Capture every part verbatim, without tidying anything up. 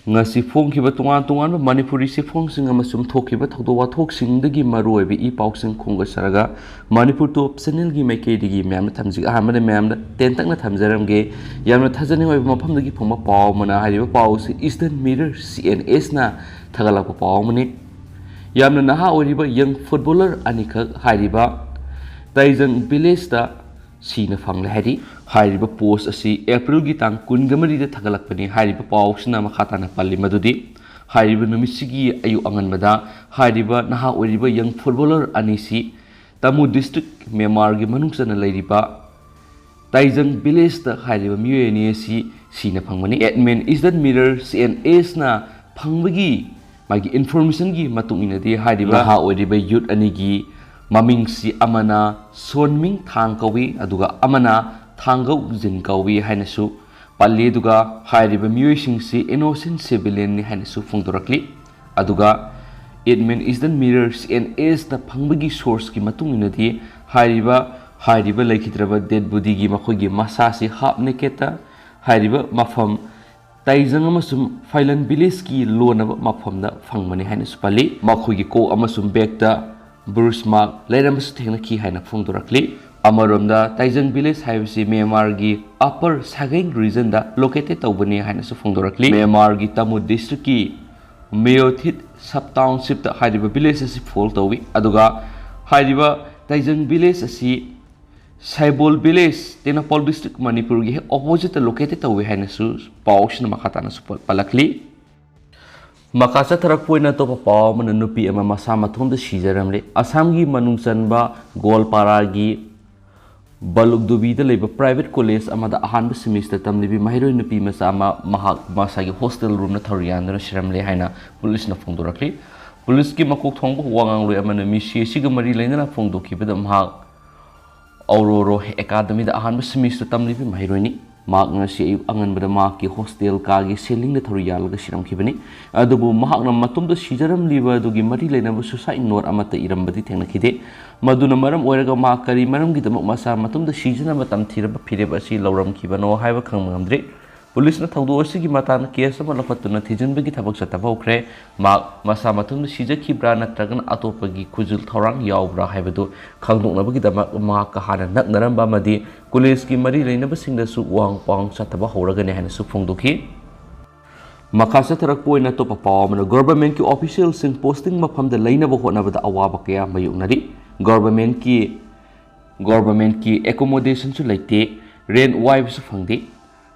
ꯉꯁꯤ ꯐꯣꯡꯈꯤꯕ ꯇꯣꯉꯥꯟ ꯇꯣꯉꯥꯟꯕ ꯃꯅꯤꯄꯨꯔꯤ ꯆꯦꯐꯣꯡꯁꯤꯡ ꯑꯃꯁꯨꯡ ꯊꯣꯛꯈꯤꯕ ꯊꯧꯗꯣꯛ ꯋꯥꯊꯣꯛꯁꯤꯡꯗꯒꯤ ꯃꯔꯨꯑꯣꯏꯕ ꯏ ꯄꯥꯎꯁꯤꯡ ꯈꯣꯝꯒꯠꯆꯔꯒ ꯃꯅꯤꯄꯨꯔ ꯇꯣꯞ ꯆꯦꯅꯦꯜꯒꯤ ꯃꯥꯏꯀꯩꯗꯒꯤ ꯃꯌꯥꯝꯅ ꯊꯝꯖꯒꯦ꯫ ꯑꯍꯥꯟꯕꯗ ꯃꯌꯥꯝꯗ ꯇꯦꯟꯇꯛꯅ ꯊꯝꯖꯔꯝꯒꯦ꯫ ꯌꯥꯝꯅ ꯊꯥꯖꯅꯤꯡꯉꯥꯏ ꯑꯣꯏꯕ ꯃꯐꯝꯗꯒꯤ ꯐꯪꯕ ꯄꯥꯎ ꯑꯃꯅ, ꯍꯥꯏꯔꯤꯕ ꯄꯥꯎ ꯑꯁꯤ Eastern Mirror C N S ꯅ ꯊꯥꯒꯠꯂꯛꯄ ꯄꯥꯎ ꯑꯃꯅꯤ꯫ ꯌꯥꯝꯅ ꯅꯍꯥ ꯑꯣꯏꯔꯤꯕ ꯌꯪ ꯐꯨꯠꯕꯣꯂꯔ ꯑꯅꯤꯈꯛ ꯍꯥꯏꯔꯤꯕ ꯇꯥꯏꯖꯪ ꯚꯤꯂꯦꯖꯇ ꯁꯤꯅ ꯐꯪꯂꯦ ꯍꯥꯏꯔꯤ꯫ ꯍꯥꯏꯔꯤꯕ ꯄꯣꯁ ꯑꯁꯤ ꯑꯦꯄ꯭ꯔꯤꯜꯒꯤ ꯇꯥꯡ ꯀꯨꯟꯒ ꯃꯔꯤꯗ ꯊꯥꯒꯠꯂꯛꯄꯅꯤ꯫ ꯍꯥꯏꯔꯤꯕ ꯄꯥꯎꯁꯤꯅ ꯃꯈꯥ ꯇꯥꯅ ꯄꯜꯂꯤ ꯃꯗꯨꯗꯤ, ꯍꯥꯏꯔꯤꯕ ꯅꯨꯃꯤꯠꯁꯤꯒꯤ ꯑꯌꯨꯛ ꯑꯉꯟꯕꯗ ꯍꯥꯏꯔꯤꯕ ꯅꯍꯥ ꯑꯣꯏꯔꯤꯕ ꯌꯪ ꯐꯨꯠꯕꯣꯂꯔ ꯑꯅꯤꯁꯤ ꯇꯥꯃꯨ ꯗꯤꯁꯇ꯭ꯔꯤꯛ, ꯃ꯭ꯌꯥꯟꯃꯥꯔꯒꯤ ꯃꯅꯨꯡ ꯆꯟꯅ ꯂꯩꯔꯤꯕ ꯇꯥꯏꯖꯪ ꯚꯤꯂꯦꯖꯇ ꯍꯥꯏꯔꯤꯕ ꯃꯤꯑꯣꯏ ꯑꯅꯤ ꯑꯁꯤ ꯁꯤꯅ ꯐꯪꯕꯅꯤ꯫ Admin Eastern Mirror C N S ꯅ ꯐꯪꯕꯒꯤ ꯃꯥꯒꯤ ꯏꯟꯐꯣꯔꯃꯦꯁꯟꯒꯤ ꯃꯇꯨꯡ ꯏꯟꯅꯗꯤ, ꯍꯥꯏꯔꯤꯕ ꯅꯍꯥ ꯑꯣꯏꯔꯤꯕ ꯌꯨꯠ ꯑꯅꯤꯒꯤ ꯃꯃꯤꯡꯁꯤ ꯑꯃꯅ ꯁꯣꯟꯃꯤꯡ ꯊꯥꯡ ꯀꯧꯏ, ꯑꯗꯨꯒ ꯑꯃꯅ ꯊꯥꯡꯒꯧ ꯖꯤꯟ ꯀꯧꯏ ꯍꯥꯏꯅꯁꯨ ꯄꯜꯂꯤ꯫ ꯑꯗꯨꯒ ꯍꯥꯏꯔꯤꯕ ꯃꯤꯑꯣꯏꯁꯤꯡꯁꯤ ꯏꯅꯣꯁꯦꯟ ꯁꯤꯚꯤꯂꯤꯌꯟꯅꯤ ꯍꯥꯏꯅꯁꯨ ꯐꯣꯡꯗꯣꯔꯛꯂꯤ꯫ ꯑꯗꯨꯒ admin Eastern Mirror C N S ꯅ ꯐꯪꯕꯒꯤ ꯁꯣꯔꯁꯀꯤ ꯃꯇꯨꯡ ꯏꯟꯅꯗꯤ, ꯍꯥꯏꯔꯤꯕ ꯍꯥꯏꯔꯤꯕ ꯂꯩꯈꯤꯗ꯭ꯔꯕ ꯗꯦꯗ ꯕꯣꯗꯤꯒꯤ ꯃꯈꯣꯏꯒꯤ ꯃꯁꯥꯁꯤ ꯍꯥꯞ ꯅꯦꯀꯦꯠꯇ ꯍꯥꯏꯔꯤꯕ ꯃꯐꯝ ꯇꯥꯏꯖꯪ ꯑꯃꯁꯨꯡ ꯐꯥꯏꯂꯟ ꯚꯤꯂꯦꯖꯀꯤ ꯂꯣꯟꯅꯕ ꯃꯐꯝꯗ ꯐꯪꯕꯅꯤ ꯍꯥꯏꯅꯁꯨ ꯄꯜꯂꯤ꯫ ꯃꯈꯣꯏꯒꯤ ꯀꯣꯛ ꯑꯃꯁꯨꯡ ꯕꯦꯛꯇ ꯕ꯭ꯔꯨꯁ ꯃꯥꯔꯛ ꯂꯩꯔꯝꯕꯁꯨ ꯊꯦꯡꯅꯈꯤ ꯍꯥꯏꯅ ꯐꯣꯡꯗꯣꯔꯛꯂꯤ꯫ ꯑꯃꯔꯣꯝꯗ ꯇꯥꯏꯖꯪ ꯚꯤꯂꯦꯖ ꯍꯥꯏꯕꯁꯤ ꯃ꯭ꯌꯥꯟꯃꯥꯔꯒꯤ ꯑꯄꯔ ꯁꯥꯒꯩ ꯔꯤꯖꯟꯗ ꯂꯣꯀꯦꯇꯦꯠ ꯇꯧꯕꯅꯤ ꯍꯥꯏꯅꯁꯨ ꯐꯣꯡꯗꯣꯔꯛꯂꯤ꯫ ꯃ꯭ꯌꯥꯟꯃꯥꯔꯒꯤ ꯇꯥꯃꯨ ꯗꯤꯁꯇ꯭ꯔꯤꯛꯀꯤ ꯃꯤꯌꯣꯊꯤꯠ ꯁꯕ ꯇꯥꯎꯟꯁꯤꯞꯇ ꯍꯥꯏꯔꯤꯕ ꯚꯤꯂꯦꯖ ꯑꯁꯤ ꯐꯣꯜ ꯇꯧꯏ꯫ ꯑꯗꯨꯒ ꯍꯥꯏꯔꯤꯕ ꯇꯥꯏꯖꯪ ꯚꯤꯂꯦꯖ ꯑꯁꯤ ꯁꯥꯏꯕꯣꯜ ꯚꯤꯂꯦꯖ, ꯇꯦꯡꯅꯧꯄꯜ ꯗꯤꯁꯇ꯭ꯔꯤꯛ, ꯃꯅꯤꯄꯨꯔꯒꯤ ꯍꯦꯛ ꯑꯣꯄꯣꯖꯤꯠꯇ ꯂꯣꯀꯦꯇꯦꯠ ꯇꯧꯏ ꯍꯥꯏꯅꯁꯨ ꯄꯥꯎꯁꯤꯅ ꯃꯈꯥ ꯇꯥꯅꯁꯨ ꯄ-, ꯄꯜꯂꯛꯂꯤ꯫ ꯃꯈꯥ ꯆꯠꯊꯔꯛꯄ ꯑꯣꯏꯅ ꯑꯇꯣꯞꯄ ꯄꯥꯎ ꯑꯃꯅ ꯅꯨꯄꯤ ꯑꯃ ꯃꯁꯥ ꯃꯇꯣꯝꯇ ꯁꯤꯖꯔꯝꯂꯦ꯫ ꯑꯁꯥꯝꯒꯤ ꯃꯅꯨꯡ ꯆꯟꯕ ꯒꯣꯜꯄꯥꯔꯥꯒꯤ ꯕꯂꯨꯛꯗꯨꯕꯤꯗ ꯂꯩꯕ ꯄ꯭ꯔꯥꯏꯚꯦꯠ ꯀꯣꯂꯦꯖ ꯑꯃꯗ ꯑꯍꯥꯟꯕ ꯁꯦꯃꯤꯁꯇꯔ ꯇꯝꯂꯤꯕꯤ ꯃꯍꯩꯔꯣꯏ ꯅꯨꯄꯤ ꯃꯆꯥ ꯑꯃ ꯃꯍꯥꯛ ꯃꯁꯥꯒꯤ ꯍꯣꯁꯇꯦꯜ ꯔꯨꯝꯗ ꯊꯧꯔꯤ ꯌꯥꯟꯗꯨꯅ ꯁꯤꯔꯝꯂꯦ ꯍꯥꯏꯅ ꯄꯨꯂꯤꯁꯅ ꯐꯣꯡꯗꯣꯔꯛꯂꯤ꯫ ꯄꯨꯂꯤꯁꯀꯤ ꯃꯀꯣꯛ ꯊꯣꯡꯕ ꯋꯥ ꯉꯥꯡꯂꯣꯏ ꯑꯃꯅ ꯃꯤꯁꯤ ꯑꯁꯤꯒ ꯃꯔꯤ ꯂꯩꯅꯅ ꯐꯣꯡꯗꯣꯛꯈꯤꯕꯗ, ꯃꯍꯥꯛ ꯑꯧꯔꯣꯔꯣ ꯑꯦꯀꯥꯗꯃꯤꯗ ꯑꯍꯥꯟꯕ ꯁꯦꯃꯤꯁꯇꯔ ꯇꯝꯂꯤꯕ ꯃꯍꯩꯔꯣꯏꯅꯤ꯫ ꯃꯍꯥꯛ ꯉꯁꯤ ꯑꯌꯨꯛ ꯑꯉꯟꯕꯗ ꯃꯍꯥꯛꯀꯤ ꯍꯣꯁꯇꯦꯜ ꯀꯥꯒꯤ ꯁꯦꯂꯤꯡꯗ ꯊꯧꯔꯤ ꯌꯥꯜꯂꯒ ꯁꯤꯔꯝꯈꯤꯕꯅꯤ꯫ ꯑꯗꯨꯕꯨ ꯃꯍꯥꯛꯅ ꯃꯇꯣꯝꯇ ꯁꯤꯖꯔꯝꯂꯤꯕ ꯑꯗꯨꯒꯤ ꯃꯔꯤ ꯂꯩꯅꯕ ꯁꯨꯁꯥꯏꯗ ꯅꯣꯠ ꯑꯃꯠꯇ ꯏꯔꯝꯕꯗꯤ ꯊꯦꯡꯅꯈꯤꯗꯦ꯫ ꯃꯗꯨꯅ ꯃꯔꯝ ꯑꯣꯏꯔꯒ ꯃꯍꯥꯛ ꯀꯔꯤ ꯃꯔꯝꯒꯤꯗꯃꯛ ꯃꯁꯥ ꯃꯇꯣꯝꯇ ꯁꯤꯖꯅꯕ ꯇꯝꯊꯤꯔꯕ ꯐꯤꯔꯦꯞ ꯑꯁꯤ ꯂꯧꯔꯝꯈꯤꯕꯅꯣ ꯍꯥꯏꯕ ꯈꯪꯕ ꯉꯝꯗ꯭ꯔꯤ꯫ ꯄꯨꯂꯤꯁꯅ ꯊꯧꯗꯣꯛ ꯑꯁꯤꯒꯤ ꯃꯇꯥꯡꯗ ꯀꯦꯁ ꯑꯃ ꯂꯧꯈꯠꯇꯨꯅ ꯊꯤꯖꯤꯟꯕꯒꯤ ꯊꯕꯛ ꯆꯠꯊꯕ ꯍꯧꯈ꯭ꯔꯦ꯫ ꯃꯍꯥꯛ ꯃꯁꯥ ꯃꯊꯟꯇ ꯁꯤꯖꯈꯤꯕ꯭ꯔꯥ ꯅꯠꯇ꯭ꯔꯒꯅ ꯑꯇꯣꯞꯄꯒꯤ ꯈꯨꯖꯤꯜ ꯊꯧꯔꯥꯡ ꯌꯥꯎꯕ꯭ꯔꯥ ꯍꯥꯏꯕꯗꯨ ꯈꯪꯗꯣꯛꯅꯕꯒꯤꯗꯃꯛ ꯃꯍꯥꯛꯀ ꯍꯥꯟꯅ ꯅꯛꯅꯔꯝꯕ ꯑꯃꯗꯤ ꯀꯣꯂꯦꯖꯀꯤ ꯃꯔꯤ ꯂꯩꯅꯕꯁꯤꯡꯗꯁꯨ ꯋꯥꯍꯪ ꯄꯥꯎꯍꯪ ꯆꯠꯊꯕ ꯍꯧꯔꯒꯅꯤ ꯍꯥꯏꯅꯁꯨ ꯐꯣꯡꯗꯣꯛꯈꯤ꯫ ꯃꯈꯥ ꯆꯠꯊꯔꯛꯄ ꯑꯣꯏꯅ ꯑꯇꯣꯞꯄ ꯄꯥꯎ ꯑꯃꯅ, ꯒꯣꯚꯔꯟꯃꯦꯟꯠꯀꯤ ꯑꯣꯐꯤꯁꯤꯌꯦꯜꯁꯤꯡ ꯄꯣꯁꯇꯤꯡ ꯃꯐꯝꯗ ꯂꯩꯅꯕ ꯍꯣꯠꯅꯕꯗ ꯑꯋꯥꯕ ꯀꯌꯥ ꯃꯥꯌꯣꯛꯅꯔꯤ꯫ ꯒꯣꯚꯔꯟꯃꯦꯟꯠꯀꯤ ꯒꯣꯚꯔꯟꯃꯦꯟꯠꯀꯤ ꯑꯦꯀꯣꯃꯣꯗꯦꯁꯟꯁꯨ ꯂꯩꯇꯦ, ꯔꯦꯟꯠ ꯋꯥꯏꯕꯁꯨ ꯐꯪꯗꯦ꯫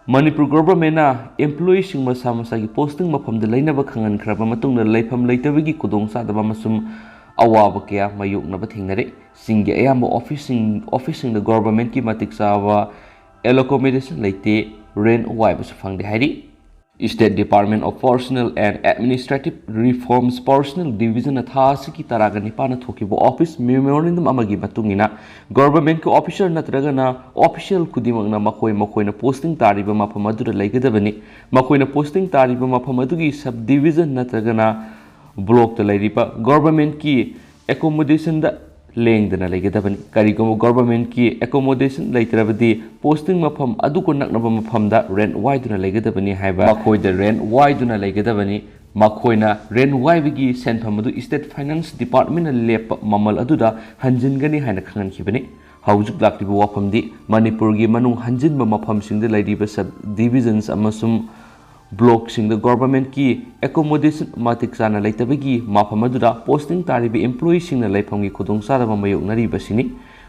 ꯃꯅꯤꯄꯨꯔ ꯒꯣꯚꯔꯟꯃꯦꯟꯠꯅ ꯑꯦꯝꯄ꯭ꯂꯣꯌꯤꯁꯤꯡ ꯃꯁꯥ ꯃꯁꯥꯒꯤ ꯄꯣꯁꯇꯤꯡ ꯃꯐꯝꯗ ꯂꯩꯅꯕ ꯈꯪꯍꯟꯈ꯭ꯔꯕ ꯃꯇꯨꯡꯗ ꯂꯩꯐꯝ ꯂꯩꯇꯕꯒꯤ ꯈꯨꯗꯣꯡꯆꯥꯗꯕ ꯑꯃꯁꯨꯡ ꯑꯋꯥꯕ ꯀꯌꯥ ꯃꯥꯌꯣꯛꯅꯕ ꯊꯦꯡꯅꯔꯦ꯫ ꯆꯤꯡꯒꯤ ꯑꯌꯥꯝꯕ ꯑꯣꯐꯤꯁꯁꯤꯡ ꯑꯣꯐꯤꯁꯁꯤꯡꯗ ꯒꯣꯚꯔꯟꯃꯦꯟꯠꯀꯤ ꯃꯇꯤꯛ ꯆꯥꯕ ꯑꯦꯀꯣꯃꯣꯗꯦꯁꯟ ꯂꯩꯇꯦ, ꯔꯦꯟꯠ ꯋꯥꯏꯕꯁꯨ ꯐꯪꯗꯦ ꯍꯥꯏꯔꯤ꯫ State Department of Personnel and Administrative Reforms Personnel Divisionꯅ ꯊꯥ ꯑꯁꯤꯒꯤ ꯇꯔꯥꯒ ꯅꯤꯄꯥꯟꯗ ꯊꯣꯛꯈꯤꯕ ꯑꯣꯐꯤꯁ ꯃꯦꯃꯣꯔꯦꯟꯗꯝ ꯑꯃꯒꯤ ꯃꯇꯨꯡ ꯏꯟꯅ, ꯒꯣꯚꯔꯟꯃꯦꯟꯠꯀꯤ ꯑꯣꯐꯤꯁꯔ ꯅꯠꯇ꯭ꯔꯒꯅ ꯑꯣꯐꯤꯁꯤꯌꯦꯜ ꯈꯨꯗꯤꯡꯃꯛꯅ ꯃꯈꯣꯏ ꯃꯈꯣꯏꯅ ꯄꯣꯁꯇꯤꯡ ꯇꯥꯔꯤꯕ ꯃꯐꯝ ꯑꯗꯨꯗ ꯂꯩꯒꯗꯕꯅꯤ꯫ ꯃꯈꯣꯏꯅ ꯄꯣꯁꯇꯤꯡ ꯇꯥꯔꯤꯕ ꯃꯐꯝ ꯑꯗꯨꯒꯤ ꯁꯕ ꯗꯤꯚꯤꯖꯟ ꯅꯠꯇ꯭ꯔꯒꯅ ꯕ꯭ꯂꯣꯛꯇ ꯂꯩꯔꯤꯕ ꯒꯣꯚꯔꯟꯃꯦꯟꯠꯀꯤ ꯑꯦꯀꯣꯃꯣꯗꯦꯁꯟꯗ ꯂꯦꯡꯗꯅ ꯂꯩꯒꯗꯕꯅꯤ꯫ ꯀꯔꯤꯒꯨꯝꯕ ꯒꯣꯚꯔꯟꯃꯦꯟꯠꯀꯤ ꯑꯦꯀꯣꯃꯣꯗꯦꯁꯟ ꯂꯩꯇ꯭ꯔꯕꯗꯤ, ꯄꯣꯁꯇꯤꯡ ꯃꯐꯝ ꯑꯗꯨꯒ ꯅꯛꯅꯕ ꯃꯐꯝꯗ ꯔꯦꯟꯠ ꯋꯥꯏꯗꯨꯅ ꯂꯩꯒꯗꯕꯅꯤ ꯍꯥꯏꯕ, ꯃꯈꯣꯏꯗ ꯔꯦꯟꯠ ꯋꯥꯏꯗꯨꯅ ꯂꯩꯒꯗꯕꯅꯤ꯫ ꯃꯈꯣꯏꯅ ꯔꯦꯟꯠ ꯋꯥꯏꯕꯒꯤ ꯁꯦꯟꯐꯝ ꯑꯗꯨ ꯁ꯭ꯇꯦꯠ ꯐꯥꯏꯅꯥꯟꯁ ꯗꯤꯄꯥꯔꯠꯃꯦꯟꯠꯅ ꯂꯦꯞꯄ ꯃꯃꯜ ꯑꯗꯨꯗ ꯍꯟꯖꯤꯟꯒꯅꯤ ꯍꯥꯏꯅ ꯈꯪꯍꯟꯈꯤꯕꯅꯤ꯫ ꯍꯧꯖꯤꯛ ꯂꯥꯛꯂꯤꯕ ꯋꯥꯐꯝꯗꯤ, ꯃꯅꯤꯄꯨꯔꯒꯤ ꯃꯅꯨꯡ ꯍꯟꯖꯤꯟꯕ ꯃꯐꯝꯁꯤꯡꯗ ꯂꯩꯔꯤꯕ ꯁꯕ ꯗꯤꯚꯤꯖꯟꯁ ꯑꯃꯁꯨꯡ ꯕ꯭ꯂꯣꯛꯁꯤꯡꯗ ꯒꯣꯚꯔꯟꯃꯦꯟꯠꯀꯤ ꯑꯦꯀꯣꯃꯣꯗꯦꯁꯟ ꯃꯇꯤꯛ ꯆꯥꯅ ꯂꯩꯇꯕꯒꯤ ꯃꯐꯝ ꯑꯗꯨꯗ ꯄꯣꯁꯇꯤꯡ ꯇꯥꯔꯤꯕ ꯑꯦꯝꯄ꯭ꯂꯣꯌꯤꯁꯤꯡꯅ ꯂꯩꯐꯝꯒꯤ ꯈꯨꯗꯣꯡꯆꯥꯗꯕ ꯃꯥꯌꯣꯛꯅꯔꯤꯕꯁꯤꯅꯤ꯫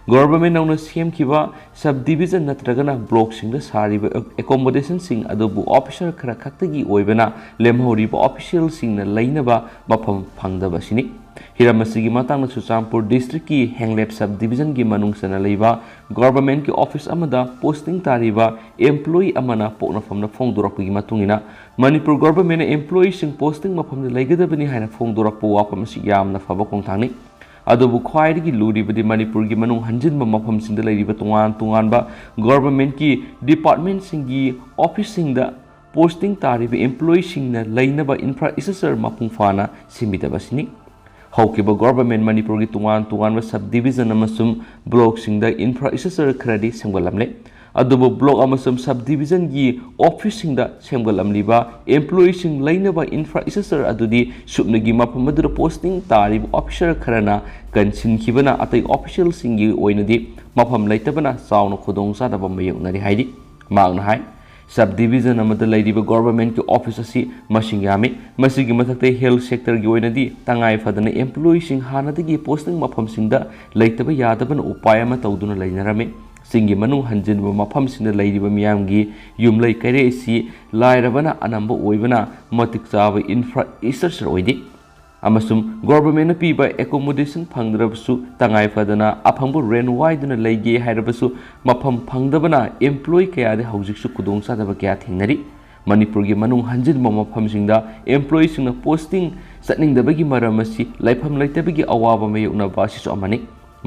ꯒꯣꯚꯔꯟꯃꯦꯟꯠ ꯅꯧꯅ ꯁꯦꯝꯈꯤꯕ ꯁꯕ ꯗꯤꯚꯤꯖꯟ ꯅꯠꯇ꯭ꯔꯒꯅ ꯕ꯭ꯂꯣꯛꯁꯤꯡꯗ ꯁꯥꯔꯤꯕ ꯑꯦꯀꯣꯃꯣꯗꯦꯁꯟꯁꯤꯡ ꯑꯗꯨꯕꯨ ꯑꯣꯐꯤꯁꯔ ꯈꯔ ꯈꯛꯇꯒꯤ ꯑꯣꯏꯕꯅ, ꯂꯦꯝꯍꯧꯔꯤꯕ ꯑꯣꯐꯤꯁꯤꯌꯦꯜꯁꯤꯡꯅ ꯂꯩꯅꯕ ꯃꯐꯝ ꯐꯪꯗꯕ ꯑꯁꯤꯅꯤ꯫ ꯍꯤꯔꯝ ꯑꯁꯤꯒꯤ ꯃꯇꯥꯡꯗ ꯆꯨꯔꯆꯥꯟꯄꯨꯔ ꯗꯤꯁꯇ꯭ꯔꯤꯛꯀꯤ ꯍꯦꯡꯂꯦꯞ ꯁꯕ ꯗꯤꯚꯤꯖꯟꯒꯤ ꯃꯅꯨꯡ ꯆꯟꯅ ꯂꯩꯕ ꯒꯣꯚꯔꯟꯃꯦꯟꯠꯀꯤ ꯑꯣꯐꯤꯁ ꯑꯃꯗ ꯄꯣꯁꯇꯤꯡ ꯇꯥꯔꯤꯕ ꯑꯦꯝꯄ꯭ꯂꯣꯌꯤ ꯑꯃꯅ ꯄꯣꯛꯅꯐꯝꯗ ꯐꯣꯡꯗꯣꯔꯛꯄꯒꯤ ꯃꯇꯨꯡ ꯏꯟꯅ, ꯃꯅꯤꯄꯨꯔ ꯒꯣꯚꯔꯟꯃꯦꯟꯠꯅ ꯑꯦꯝꯄ꯭ꯂꯣꯌꯤꯁꯤꯡ ꯄꯣꯁꯇꯤꯡ ꯃꯐꯝꯗ ꯂꯩꯒꯗꯕꯅꯤ ꯍꯥꯏꯅ ꯐꯣꯡꯗꯣꯔꯛꯄ ꯋꯥꯐꯝ ꯑꯁꯤ ꯌꯥꯝꯅ ꯐꯕ ꯈꯣꯡꯊꯥꯡꯅꯤ꯫ ꯑꯗꯨꯕꯨ ꯈ꯭ꯋꯥꯏꯗꯒꯤ ꯂꯨꯔꯤꯕꯗꯤ ꯃꯅꯤꯄꯨꯔꯒꯤ ꯃꯅꯨꯡ ꯍꯟꯖꯤꯟꯕ ꯃꯐꯝꯁꯤꯡꯗ ꯂꯩꯔꯤꯕ ꯇꯣꯉꯥꯟ ꯇꯣꯉꯥꯟꯕ ꯒꯣꯚꯔꯟꯃꯦꯟꯠꯀꯤ ꯗꯤꯄꯥꯔꯠꯃꯦꯟꯠꯁꯤꯡꯒꯤ ꯑꯣꯐꯤꯁꯁꯤꯡꯗ ꯄꯣꯁꯇꯤꯡ ꯇꯥꯔꯤꯕ ꯑꯦꯝꯄ꯭ꯂꯣꯌꯤꯁꯤꯡꯅ ꯂꯩꯅꯕ ꯏꯟꯐ꯭ꯔꯥꯁ꯭ꯇ꯭ꯔꯛꯆꯔ ꯃꯄꯨꯡ ꯐꯥꯅ ꯁꯦꯝꯕꯤꯗꯕ ꯑꯁꯤꯅꯤ꯫ ꯍꯧꯈꯤꯕ ꯒꯣꯚꯔꯟꯃꯦꯟꯠ ꯃꯅꯤꯄꯨꯔꯒꯤ ꯇꯣꯉꯥꯟ ꯇꯣꯉꯥꯟꯕ ꯁꯕ ꯗꯤꯚꯤꯖꯟ ꯑꯃꯁꯨꯡ ꯕ꯭ꯂꯣꯛꯁꯤꯡꯗ ꯏꯟꯐ꯭ꯔꯥꯁ꯭ꯇ꯭ꯔꯛꯆꯔ ꯈꯔꯗꯤ ꯁꯦꯝꯒꯠꯂꯝꯂꯦ꯫ ꯑꯗꯨꯕꯨ block ꯑꯃꯁꯨꯡ sub divisionꯒꯤ officeꯁꯤꯡꯗ ꯁꯦꯝꯒꯠꯂꯝꯂꯤꯕ employeeꯁꯤꯡ ꯂꯩꯅꯕ infrastructure ꯑꯗꯨꯗꯤ ꯁꯨꯞꯅꯒꯤ ꯃꯐꯝ ꯑꯗꯨꯗ posting ꯇꯥꯔꯤꯕ officer ꯈꯔꯅ ꯀꯟꯁꯤꯟꯈꯤꯕꯅ ꯑꯇꯩ officialꯁꯤꯡꯒꯤ ꯑꯣꯏꯅꯗꯤ ꯃꯐꯝ ꯂꯩꯇꯕꯅ ꯆꯥꯎꯅ ꯈꯨꯗꯣꯡꯆꯥꯗꯕ ꯃꯥꯌꯣꯛꯅꯔꯤ ꯍꯥꯏꯔꯤ꯫ ꯃꯍꯥꯛꯅ ꯍꯥꯏ, sub division ꯑꯃꯗ ꯂꯩꯔꯤꯕ governmentꯀꯤ office ꯑꯁꯤ ꯃꯁꯤꯡ ꯌꯥꯝꯃꯤ꯫ ꯃꯁꯤꯒꯤ ꯃꯊꯛꯇ health sectorꯒꯤ ꯑꯣꯏꯅꯗꯤ ꯇꯉꯥꯏ ꯐꯗꯅ employeeꯁꯤꯡ ꯍꯥꯟꯅꯗꯒꯤ posting ꯃꯐꯝꯁꯤꯡꯗ ꯂꯩꯇꯕ ꯌꯥꯗꯕꯅ ꯎꯄꯥꯏ ꯑꯃ ꯇꯧꯗꯨꯅ ꯂꯩꯅꯔꯝꯃꯤ꯫ ꯆꯤꯡꯒꯤ ꯃꯅꯨꯡ ꯍꯟꯖꯤꯟꯕ ꯃꯐꯝꯁꯤꯡꯗ ꯂꯩꯔꯤꯕ ꯃꯤꯌꯥꯝꯒꯤ ꯌꯨꯝꯂꯩ ꯀꯩꯔꯩ ꯑꯁꯤ ꯂꯥꯏꯔꯕꯅ ꯑꯅꯝꯕ ꯑꯣꯏꯕꯅ ꯃꯇꯤꯛ ꯆꯥꯕ infrastructure ꯑꯣꯏꯗꯦ꯫ ꯑꯃꯁꯨꯡ governmentꯅ ꯄꯤꯕ accommodation ꯐꯪꯗ꯭ꯔꯕꯁꯨ, ꯇꯉꯥꯏ ꯐꯗꯅ ꯑꯐꯪꯕ rent ꯋꯥꯏꯗꯨꯅ ꯂꯩꯒꯦ ꯍꯥꯏꯔꯕꯁꯨ ꯃꯐꯝ ꯐꯪꯗꯕꯅ employee ꯀꯌꯥꯗ ꯍꯧꯖꯤꯛꯁꯨ ꯈꯨꯗꯣꯡꯆꯥꯗꯕ ꯀꯌꯥ ꯊꯦꯡꯅꯔꯤ꯫ ꯃꯅꯤꯄꯨꯔꯒꯤ ꯃꯅꯨꯡ ꯍꯟꯖꯤꯟꯕ ꯃꯐꯝꯁꯤꯡꯗ employeeꯁꯤꯡꯅ posting ꯆꯠꯅꯤꯡꯗꯕꯒꯤ ꯃꯔꯝ ꯑꯁꯤ ꯂꯩꯐꯝ ꯂꯩꯇꯕꯒꯤ ꯑꯋꯥꯕ ꯃꯥꯌꯣꯛꯅꯕ ꯑꯁꯤꯁꯨ ꯑꯃꯅꯤ꯫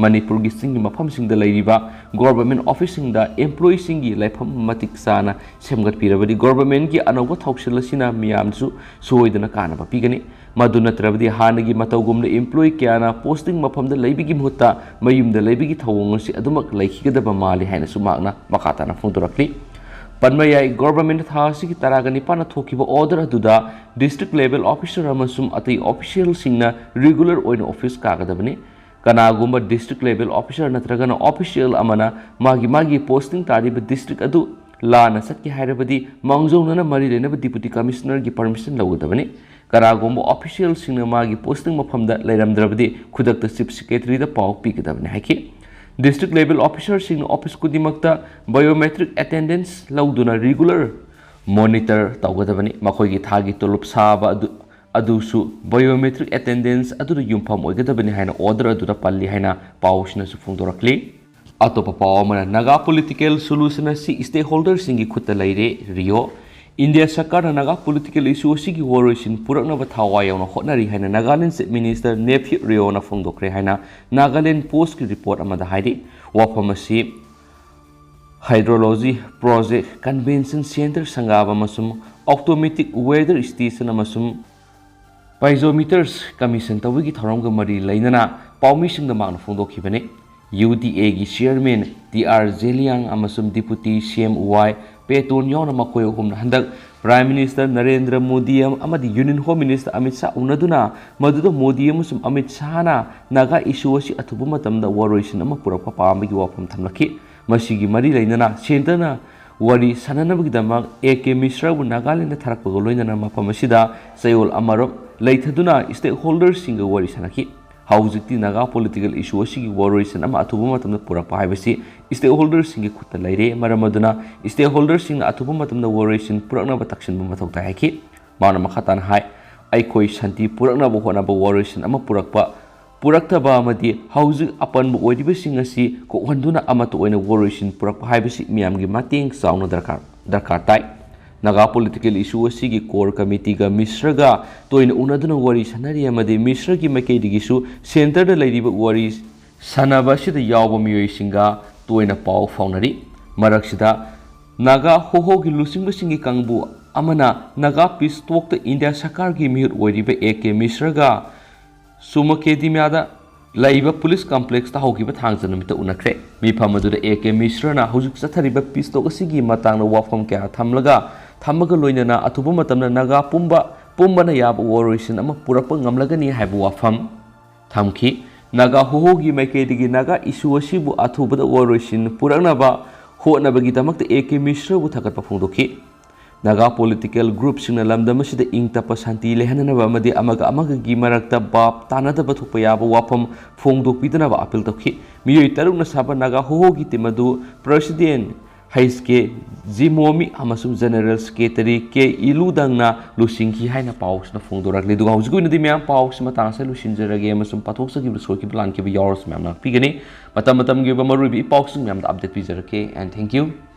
ꯃꯅꯤꯄꯨꯔꯒꯤ ꯆꯤꯡꯒꯤ ꯃꯐꯝꯁꯤꯡꯗ ꯂꯩꯔꯤꯕ government officeꯁꯤꯡꯗ employeeꯁꯤꯡꯒꯤ ꯂꯩꯐꯝ ꯃꯇꯤꯛ ꯆꯥꯅ ꯁꯦꯝꯒꯠꯄꯤꯔꯕꯗꯤ governmentꯀꯤ ꯑꯅꯧꯕ ꯊꯧꯁꯤꯜ ꯑꯁꯤꯅ ꯃꯤꯌꯥꯝꯁꯨ ꯁꯣꯏꯗꯅ ꯀꯥꯟꯅꯕ ꯄꯤꯒꯅꯤ꯫ ꯃꯗꯨ ꯅꯠꯇ꯭ꯔꯕꯗꯤ ꯍꯥꯟꯅꯒꯤ ꯃꯇꯧꯒꯨꯝꯅ employee ꯀꯌꯥꯅ posting ꯃꯐꯝꯗ ꯂꯩꯕꯒꯤ ꯃꯍꯨꯠꯇ ꯃꯌꯨꯝꯗ ꯂꯩꯕꯒꯤ ꯊꯧꯑꯣꯡ ꯑꯁꯤ ꯑꯗꯨꯃꯛ ꯂꯩꯈꯤꯒꯗꯕ ꯃꯥꯜꯂꯤ ꯍꯥꯏꯅꯁꯨ ꯃꯍꯥꯛꯅ ꯃꯈꯥ ꯇꯥꯅ ꯐꯣꯡꯗꯣꯔꯛꯂꯤ꯫ ꯄꯟꯕ ꯌꯥꯏ, governmentꯅ ꯊꯥ ꯑꯁꯤꯒꯤ ꯇꯔꯥꯒ ꯅꯤꯄꯥꯟꯗ ꯊꯣꯛꯈꯤꯕ order ꯑꯗꯨꯗ district level officer ꯑꯃꯁꯨꯡ ꯑꯇꯩ officialꯁꯤꯡꯅ regular ꯑꯣꯏꯅ office ꯀꯥꯒꯗꯕꯅꯤ꯫ ꯀꯅꯥꯒꯨꯝꯕ district level officer ꯅꯠꯇ꯭ꯔꯒꯅ official ꯑꯃꯅ ꯃꯥꯒꯤ ꯃꯥꯒꯤ posting ꯇꯥꯔꯤꯕ district ꯑꯗꯨ ꯂꯥꯟꯅ ꯆꯠꯀꯦ ꯍꯥꯏꯔꯕꯗꯤ ꯃꯥꯡꯖꯧꯅꯅ ꯃꯔꯤ ꯂꯩꯅꯕ deputy commissionerꯒꯤ permission ꯂꯧꯒꯗꯕꯅꯤ꯫ ꯀꯅꯥꯒꯨꯝꯕ officialꯁꯤꯡꯅ ꯃꯥꯒꯤ posting ꯃꯐꯝꯗ ꯂꯩꯔꯝꯗ꯭ꯔꯕꯗꯤ ꯈꯨꯗꯛꯇ chief secretaryꯗ ꯄꯥꯎ ꯄꯤꯒꯗꯕꯅꯤ ꯍꯥꯏꯈꯤ꯫ District level officerꯁꯤꯡꯅ office ꯈꯨꯗꯤꯡꯃꯛꯇ biometric attendance ꯂꯧꯗꯨꯅ regular monitor ꯇꯧꯒꯗꯕꯅꯤ꯫ ꯃꯈꯣꯏꯒꯤ ꯊꯥꯒꯤ ꯇꯣꯂꯣꯞ ꯁꯥꯕ ꯑꯗꯨ, ꯑꯗꯨꯁꯨ biometric attendance ꯑꯗꯨꯗ ꯌꯨꯝꯐꯝ ꯑꯣꯏꯒꯗꯕꯅꯤ ꯍꯥꯏꯅ order ꯑꯗꯨꯗ ꯄꯜꯂꯤ ꯍꯥꯏꯅ ꯄꯥꯎꯁꯤꯅꯁꯨ ꯐꯣꯡꯗꯣꯔꯛꯂꯤ꯫ ꯑꯇꯣꯞꯄ ꯄꯥꯎ ꯑꯃꯅ, ꯅꯥꯒꯥ political solution ꯑꯁꯤ stakeholderꯁꯤꯡꯒꯤ ꯈꯨꯠꯇ ꯂꯩꯔꯦ, ꯔꯤꯑꯣ꯫ ꯏꯟꯗꯤꯌꯥ ꯁꯔꯀꯥꯔꯅ ꯅꯥꯒꯥ political issue ꯑꯁꯤꯒꯤ ꯋꯥꯔꯣꯏꯁꯤꯟ ꯄꯨꯔꯛꯅꯕ ꯊꯋꯥꯏ ꯌꯥꯎꯅ ꯍꯣꯠꯅꯔꯤ ꯍꯥꯏꯅ ꯅꯥꯒꯥꯂꯦꯟ Chief Minister ꯅꯦꯐꯤꯌꯨ ꯔꯤꯑꯣꯅ ꯐꯣꯡꯗꯣꯛꯈ꯭ꯔꯦ ꯍꯥꯏꯅ ꯅꯥꯒꯥꯂꯦꯟ ꯄꯣꯁꯀꯤ report ꯑꯃꯗ ꯍꯥꯏꯔꯤ꯫ ꯋꯥꯐꯝ ꯑꯁꯤ hydrology project, convention center ꯁꯪꯒꯥꯕ ꯑꯃꯁꯨꯡ automatic weather station ꯑꯃꯁꯨꯡ piezometers commission ꯇꯧꯕꯒꯤ ꯊꯧꯔꯝꯒ ꯃꯔꯤ ꯂꯩꯅꯅ ꯄꯥꯎꯃꯤꯁꯤꯡꯗ ꯃꯍꯥꯛꯅ ꯐꯣꯡꯗꯣꯛꯈꯤꯕꯅꯤ꯫ UDAꯒꯤ chairman ꯇꯤ ꯑꯥꯔ ꯖꯦꯂꯤꯌꯥꯡ ꯑꯃꯁꯨꯡ Deputy CM Y ꯄꯦꯇꯣꯟ ꯌꯥꯎꯅ ꯃꯈꯣꯏ ꯑꯍꯨꯝꯅ ꯍꯟꯗꯛ Prime Minister ꯅꯔꯦꯟꯗ꯭ꯔ ꯃꯣꯗꯤ ꯑꯃ-, ꯑꯃꯗꯤ Union Home Minister Amit Shah ꯎꯅꯗꯨꯅ, ꯃꯗꯨꯗ ꯃꯣꯗꯤ ꯑꯃꯁꯨꯡ ꯑꯃꯤꯠ ꯁꯥꯍꯅ ꯅꯥꯒꯥ issue ꯑꯁꯤ ꯑꯊꯨꯕ ꯃꯇꯝꯗ ꯋꯥꯔꯣꯏꯁꯤꯟ ꯑꯃ ꯄꯨꯔꯛꯄ ꯄꯥꯝꯕꯒꯤ ꯋꯥꯐꯝ ꯊꯝꯂꯛꯈꯤ꯫ ꯃꯁꯤꯒꯤ ꯃꯔꯤ ꯂꯩꯅꯅ centreꯅ ꯋꯥꯔꯤ ꯁꯥꯟꯅꯅꯕꯒꯤꯗꯃꯛ ꯑꯦ ꯀꯦ ꯃꯤꯁ꯭ꯔꯕꯨ ꯅꯥꯒꯥꯂꯦꯟꯗ ꯊꯥꯔꯛꯄꯒ ꯂꯣꯏꯅꯅ ꯃꯐꯝ ꯑꯁꯤꯗ ꯆꯌꯣꯜ ꯑꯃꯔꯣꯝ ꯂꯩꯊꯗꯨꯅ stakeholderꯁꯤꯡꯒ ꯋꯥꯔꯤ ꯁꯥꯟꯅꯈꯤ꯫ ꯍꯧꯖꯤꯛꯇꯤ ꯅꯥꯒꯥ political issue ꯑꯁꯤꯒꯤ ꯋꯥꯔꯣꯏꯁꯤꯟ ꯑꯃ ꯑꯊꯨꯕ ꯃꯇꯝꯗ ꯄꯨꯔꯛꯄ ꯍꯥꯏꯕꯁꯤ stakeholderꯁꯤꯡꯒꯤ ꯈꯨꯠꯇ ꯂꯩꯔꯦ꯫ ꯃꯔꯝ ꯑꯗꯨꯅ stakeholderꯁꯤꯡꯅ ꯑꯊꯨꯕ ꯃꯇꯝꯗ ꯋꯥꯔꯣꯏꯁꯤꯟ ꯄꯨꯔꯛꯅꯕ ꯇꯛꯁꯤꯟꯕ ꯃꯊꯧ ꯇꯥꯏ ꯍꯥꯏꯈꯤ꯫ ꯃꯥꯅ ꯃꯈꯥ ꯇꯥꯅ ꯍꯥꯏ, "ꯑꯩꯈꯣꯏ ꯁꯥꯟꯇꯤ ꯄꯨꯔꯛꯅꯕ ꯍꯣꯠꯅꯕ ꯋꯥꯔꯣꯏꯁꯤꯟ ꯑꯃ ꯄꯨꯔꯛꯄ, ꯄꯨꯔꯛꯇꯕ ꯑꯃꯗꯤ ꯍꯧꯖꯤꯛ ꯑꯄꯟꯕ ꯑꯣꯏꯔꯤꯕꯁꯤꯡ ꯑꯁꯤ ꯀꯣꯛꯍꯟꯗꯨꯅ ꯑꯃꯠꯇ ꯑꯣꯏꯅ ꯋꯥꯔꯣꯏꯁꯤꯟ ꯄꯨꯔꯛꯄ ꯍꯥꯏꯕꯁꯤ ꯃꯤꯌꯥꯝꯒꯤ ꯃꯇꯦꯡ ꯆꯥꯎꯅ ꯗꯔꯀꯥꯔ, ꯗꯔꯀꯥꯔ ꯇꯥꯏ꯫ ꯅꯥꯒꯥ political issue ꯑꯁꯤꯒꯤ core committeeꯒ ꯃꯤꯁ꯭ꯔꯒ ꯇꯣꯏꯅ ꯎꯅꯗꯨꯅ ꯋꯥꯔꯤ ꯁꯥꯟꯅꯔꯤ ꯑꯃꯗꯤ ꯃꯤꯁ꯭ꯔꯒꯤ ꯃꯥꯏꯀꯩꯗꯒꯤꯁꯨ centreꯗ ꯂꯩꯔꯤꯕ ꯋꯥꯔꯤ ꯁꯥꯟꯅꯕ ꯑꯁꯤꯗ ꯌꯥꯎꯕ ꯃꯤꯑꯣꯏꯁꯤꯡꯒ ꯇꯣꯏꯅ ꯄꯥꯎ ꯐꯥꯎꯅꯔꯤ꯫ ꯃꯔꯛꯁꯤꯗ ꯅꯥꯒꯥ ꯍꯣꯍꯣꯒꯤ ꯂꯨꯆꯤꯡꯕꯁꯤꯡꯒꯤ ꯀꯥꯡꯕꯨ ꯑꯃꯅ ꯅꯥꯒꯥ peace talkꯇ ꯏꯟꯗꯤꯌꯥ ꯁꯔꯀꯥꯔꯒꯤ ꯃꯤꯍꯨꯠ ꯑꯣꯏꯔꯤꯕ ꯑꯦ ꯀꯦ ꯃꯤꯁ꯭ꯔꯒ ꯁꯨꯃꯀꯦꯗꯤꯃꯥꯗ ꯂꯩꯕ police complexꯇ ꯍꯧꯈꯤꯕ ꯊꯥꯡꯖ ꯅꯨꯃꯤꯠꯇ ꯎꯅꯈ꯭ꯔꯦ꯫ ꯃꯤꯐꯝ ꯑꯗꯨꯗ ꯑꯦ ꯀꯦ ꯃꯤꯁ꯭ꯔꯅ ꯍꯧꯖꯤꯛ ꯆꯠꯊꯔꯤꯕ peace talk ꯑꯁꯤꯒꯤ ꯃꯇꯥꯡꯗ ꯋꯥꯐꯝ ꯀꯌꯥ ꯊꯝꯂꯒ, ꯊꯝꯃꯒ ꯂꯣꯏꯅꯅ ꯑꯊꯨꯕ ꯃꯇꯝꯗ ꯅꯥꯒꯥ ꯄꯨꯝꯕ, ꯄꯨꯝꯕꯅ ꯌꯥꯕ ꯋꯥꯔꯣꯏꯁꯤꯟ ꯑꯃ ꯄꯨꯔꯛꯄ ꯉꯝꯂꯒꯅꯤ ꯍꯥꯏꯕ ꯋꯥꯐꯝ ꯊꯝꯈꯤ꯫ ꯅꯥꯒꯥ ꯍꯣꯍꯣꯒꯤ ꯃꯥꯏꯀꯩꯗꯒꯤ ꯅꯥꯒꯥ issue ꯑꯁꯤꯕꯨ ꯑꯊꯨꯕꯗ ꯋꯥꯔꯣꯏꯁꯤꯟ ꯄꯨꯔꯛꯅꯕ ꯍꯣꯠꯅꯕꯒꯤꯗꯃꯛꯇ ꯑꯦ ꯀꯦ ꯃꯤꯁ꯭ꯔꯕꯨ ꯊꯥꯒꯠꯄ ꯐꯣꯡꯗꯣꯛꯈꯤ꯫ ꯅꯥꯒꯥ political groupꯁꯤꯡꯅ ꯂꯝꯗꯝ ꯑꯁꯤꯗ ꯏꯪ ꯇꯞꯄ ꯁꯥꯟꯇꯤ ꯂꯩꯍꯟꯅꯅꯕ ꯑꯃꯗꯤ ꯑꯃꯒ ꯑꯃꯒꯒꯤ ꯃꯔꯛꯇ ꯚꯥꯞ ꯇꯥꯅꯗꯕ ꯊꯣꯛꯄ ꯌꯥꯕ ꯋꯥꯐꯝ ꯐꯣꯡꯗꯣꯛꯄꯤꯗꯅꯕ appeal ꯇꯧꯈꯤ꯫ ꯃꯤꯑꯣꯏ ꯇꯔꯨꯛꯅ ꯁꯥꯕ ꯅꯥꯒꯥ ꯍꯣꯍꯣꯒꯤ team ꯑꯗꯨ President ꯍꯩꯆ ꯀꯦ ꯖꯤꯃꯣꯃꯤ ꯑꯃꯁꯨꯡ General Secretary ꯀꯦ ꯏꯂꯨꯗꯪꯅ ꯂꯨꯆꯤꯡꯈꯤ ꯍꯥꯏꯅ ꯄꯥꯎꯁꯤꯅ ꯐꯣꯡꯗꯣꯔꯛꯂꯤ꯫ ꯑꯗꯨꯒ ꯍꯧꯖꯤꯛꯀꯤ ꯑꯣꯏꯅꯗꯤ ꯃꯌꯥꯝ ꯄꯥꯎꯁꯤ ꯃꯇꯥꯡ ꯑꯁꯤꯗ ꯂꯣꯏꯁꯤꯟꯖꯔꯒꯦ ꯑꯃꯁꯨꯡ ꯄꯥꯊꯣꯛꯆꯈꯤꯕ ꯁꯣꯏꯈꯤꯕ ꯂꯥꯟꯈꯤꯕ ꯌꯥꯎꯔꯁꯨ ꯃꯌꯥꯝ ꯉꯥꯛꯄꯤꯒꯅꯤ꯫ ꯃꯇꯝ ꯃꯇꯝꯒꯤ ꯑꯣꯏꯕ ꯃꯔꯨꯑꯣꯏꯕ ꯏ ꯄꯥꯎꯁꯤꯡ ꯃꯌꯥꯝꯗ update ꯄꯤꯖꯔꯛꯀꯦ, and thank you꯫